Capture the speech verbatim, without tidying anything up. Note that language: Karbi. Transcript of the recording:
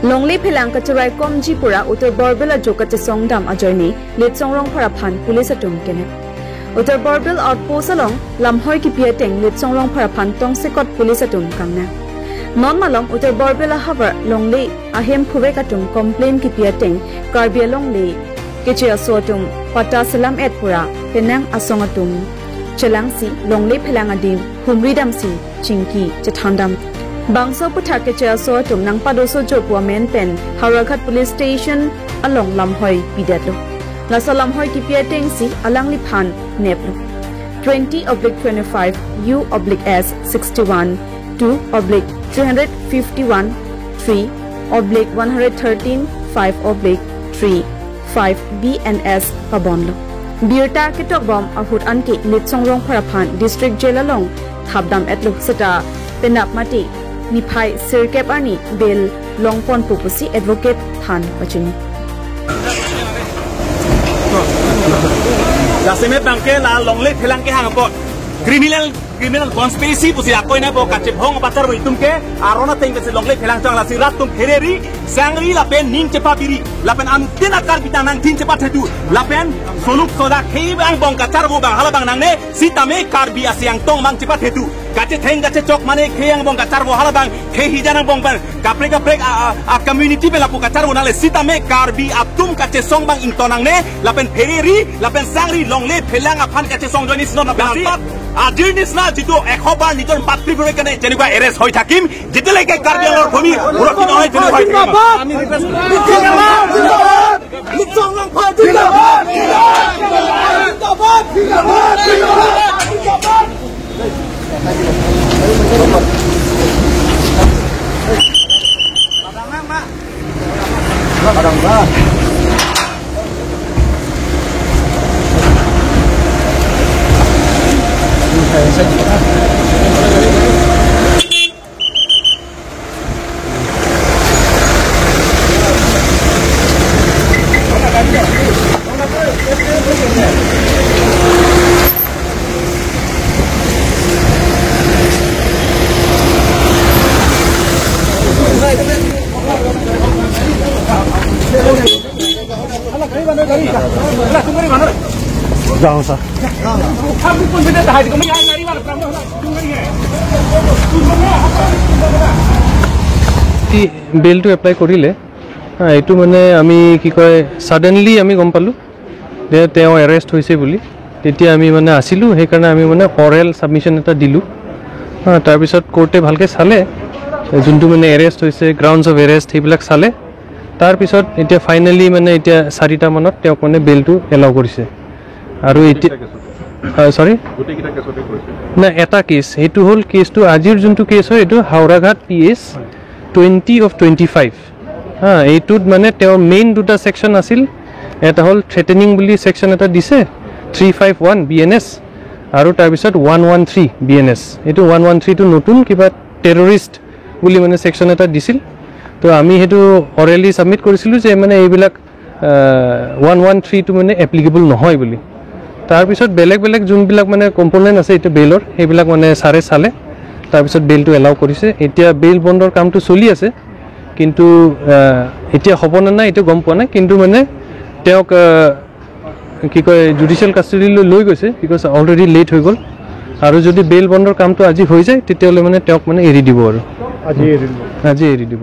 Longle phelang kacherai komji pura Uttar Borbil ajo kachesong dam ajoine Litsong Rongphar aphan police atum kenep. Uttar Borbil outpost along lamhoi kipi ateng Litsong Rongphar aphan tongsekot police atum kangnang. Non malom Uttar Borbil ahavar longle ahem phuvek atum complain kipi ateng Karbi alongle keche aso atum patta selam et pura penang asong atum chelangsi longle phelang adim humri damsi chingki chethandam. Bangso aputhak keche aso atum nangpadoso jo pu amen pen Howraghat Police Station along lamhoi pidetlo. Laso lamhoi kipi atengsi alangliphan neplo. Twenty oblique twenty-five U oblique S sixty-one two oblique three hundred fifty-one three oblique one hundred thirteen five oblique three five B N S pabonlo. Birta ketokbom ahut anke Litsong Rongphar aphan District Jail along thapdam etlo seta penap mate niphai sirkep arni bail longponpo pusi advocate aphan pachini. Jasemet bangke la longle phelang kehang apot criminal criminal conspiracy pusi akoi na bo kachebhong patar bo itum ke arona teng besi longle phelang chang lasi rat atum phereri sangri lapen ning chepabiri lapen anuttin akar bitang nangthin chepathetu lapen soluk soda khei bang bong kacharvo bang hala bang nangne sitame Karbi asiang tong bang chepathetu kachetheng kachechok mane khei angbong kacharvo hala bang khei hijan angbong bang kaprek kaprek a, a, a community pen lapu kacharvo nangle sitame Karbi atum kachesong bang ington nangne lapen phereri lapen sangri longle phelang aphan kachesong join isi non lapen ajir nisna jitu ekhobar nijor matri bore kane jenua arrest hoi thakim, jeteleke Karbi Anglong bhumi surakshit nohoi jenua hoi thakim. Litsong Rongphar zindabad! Zindabad! Zindabad! Zindabad! বেইলটো এপ্লাই কৰিলে। হা, এইটো মানে আমি কি কয়, ছাডেনলি আমি গম পালোঁ যে তেওঁ এৰেষ্ট হৈছে বুলি। তেতিয়া আমি মানে আছিলোঁ, সেইকাৰণে আমি মানে অৰেল ছাবমিশ্যন এটা দিলোঁ। হা, তাৰপিছত কোৰ্টে ভালকৈ চালে, যোনটো মানে এৰেষ্ট হৈছে, গ্ৰাউণ্ডছ অফ এৰেষ্ট, সেইবিলাক চালে। তাৰপিছত এতিয়া ফাইনেলি মানে এতিয়া চাৰিটা মানত তেওঁক মানে বেইলটো এলাউ কৰিছে। আৰু এতিয়া, আ, চৰি? গোটেইকেইটা কেছতে কৰিছে? নাই, এটা কেছ। সেইটো হ'ল কেছটো, আজিৰ যোনটো কেছ হয়, এইটো Howraghat P S twenty of twenty five. হা, এইটোত মানে তেওঁৰ মেইন দুটা ছেকশ্যন আছিল। এটা হ'ল থ্ৰেটেনিং বুলি ছেকশ্যন এটা দিছে, three five one B N S, আৰু তাৰপিছত one one three B N S. এইটো ওৱান ওৱান থ্ৰীটো নতুন কিবা টেৰৰিষ্ট বুলি মানে ছেকশ্যন এটা দিছিল। তো আমি সেইটো অৰেলি ছাবমিট কৰিছিলোঁ যে মানে এইবিলাক, আহ, ওৱান ওৱান থ্ৰীটো মানে এপ্লিকেবল নহয় বুলি। তাৰপিছত বেলেগ বেলেগ যোনবিলাক মানে কম্পনেণ্ট আছে এতিয়া বেইলৰ, সেইবিলাক মানে ছাৰে চালে, তাৰপিছত বেইলটো এলাউ কৰিছে। এতিয়া বেইল বণ্ডৰ কামটো চলি আছে, কিন্তু, আহ, এতিয়া হ'ব নে নাই এইটো গম পোৱা নাই, কিন্তু মানে তেওঁক, আহ, কি কয়, জুডিচিয়েল কাষ্টডিলৈ লৈ গৈছে, বিকজ অলৰেডি লেট হৈ গ'ল। আৰু যদি বেইল বণ্ডৰ কামটো আজি হৈ যায়, তেতিয়াহ'লে মানে তেওঁক মানে এৰি দিব আৰু। আজি এৰি দিব। আজি এৰি দিব।